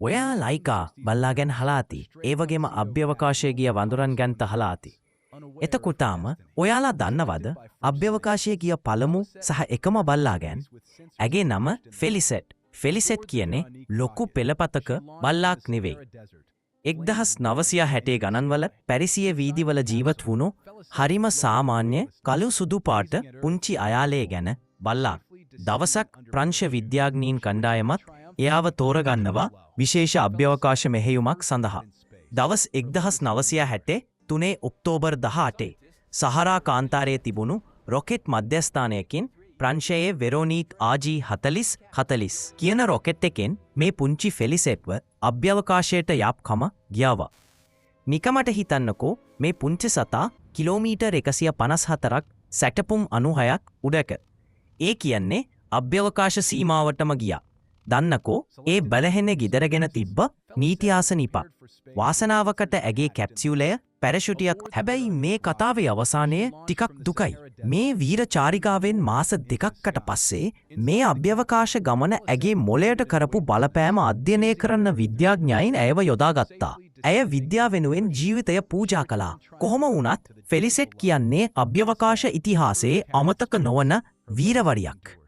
ඔයා ලයිකා බල්ලා ගැන අහලා ඇති. ඒ වගේම අභ්‍යවකාශයේ ගිය වඳුරන් ගැන අහලා ඇති. එතකොටම ඔයාලා දන්නවද අභ්‍යවකාශයේ ගිය පළමු සහ එකම බල්ලා ගැන? ඇගේ නම ෆෙලිසෙට්. ෆෙලිසෙට් කියන්නේ ලොකු පෙළපතක බල්ලාක් නෙවෙයි. 1960 ගණන්වල පැරිසියේ වීදිවල ජීවත් වුණු හරිම සාමාන්‍ය කළු සුදු පාට පුංචි අයාලේ ගැන බල්ලා. දවසක් ප්‍රංශ විද්‍යාඥයින් කණ්ඩායමක් එයාව තෝරගන්නවා විශේෂ අභ්‍යවකාශ මෙහෙයුමක් සඳහා. දවස් 1963 ඔක්තෝබර් 18 සහරා කාන්තාරයේ තිබුණු රොකට් මධ්‍යස්ථානයකින් ප්‍රංශයේ වෙරෝනීක් RG 40 40 කියන රොකට් එකෙන් මේ පුංචි ෆෙලිසෙට්ව අභ්‍යවකාශයට යප්කම ගියාවා. නිකමට හිතන්නකෝ, මේ පුංචි සතා කිලෝමීටර් 154ක්, සැටපුම් 96ක් උඩක. ඒ කියන්නේ අභ්‍යවකාශ සීමාවටම ගියා. දන්නකෝ, ඒ බැලහෙන ගෙදරගෙන තිබ්බ නීති අසනීපක්. වාසනාවකට ඇගේ කැප්සියුලය පැරෂුටියක්. හැබැයි මේ කතාවේ අවසානය ටිකක් දුකයි. මේ වීර චාරිකාවෙන් මාස 2කට පස්සේ මේ අභ්‍යවකාශ ගමන ඇගේ මොළයට කරපු බලපෑම අධ්‍යයනය කරන්න විද්‍යාඥයින් ඇයව යොදාගත්තා. ඇය විද්‍යාව වෙනුවෙන් ජීවිතය පූජා කළා. කොහොම වුණත් ෆෙලිසෙට් කියන්නේ අභ්‍යවකාශ ඉතිහාසයේ අමතක නොවන වීරවරියක්.